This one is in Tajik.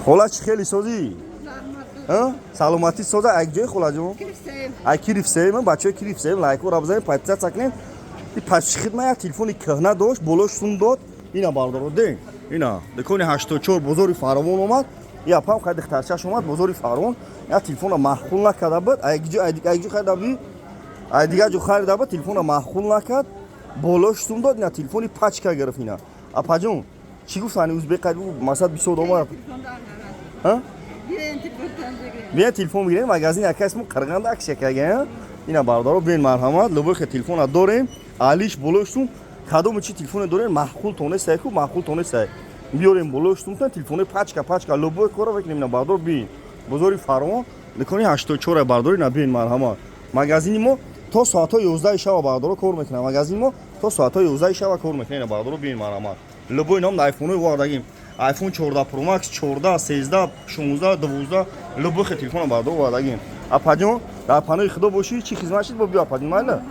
Хола, чӣ хеле созӣ? Саломатӣ соза. Ай ҷои, холаҷон? Ай Кирифсем. Бачаҳои Кирифсем, лайкора бизанед, подписаться кунед. И пасшихид ма як телефони кӯҳна дошт, болош сум дод. Ина, бардоро, ден, ина дукони 84, бозори Фаровон омад. И апам хай, духтарчаш омад бозори Фаровон, як телефона маъқул накарда буд. Айҷо харида буд, ай дигар ҷо харида буд, телефона маъқул накард, болош сум дод. Ина телефони пачка гирифт. Ина, апаҷон, чӣ гуфтани узбек қайд масад бисёр омад? Биен, телефон бигирем. Магазин якасмо Қирғанда аксия кага. Ина, бародаро, биен, марҳамат, любой хе телефона дорем, алиш болош сум. Кадоми чи телефоне дорем, маъқул тонестай ку, маъқул тонестай, биёрем, болош сумтан, телефони пачка пачка, любой кора мекунем. Ина, бардор, биен, бозори Фаровон, дукони 84. Бардори, на, биен, марҳамат. Магазини мо то соатҳои 11 шаба, бардоро, кор мекунад. Магазини мо то соатҳои 11 шаба кор мекунад. Ина, бардоро, биен, марҳамат. Любой ном айфонои овардагим: iPhone 14 Pro Max, 14, 13, 16, 12, любой хе телефона, бардор, овардагим. Апаҷон, дар паноҳи Худо бошӣ. Чӣ хизмат шид, бо биё, апаҷон, майла.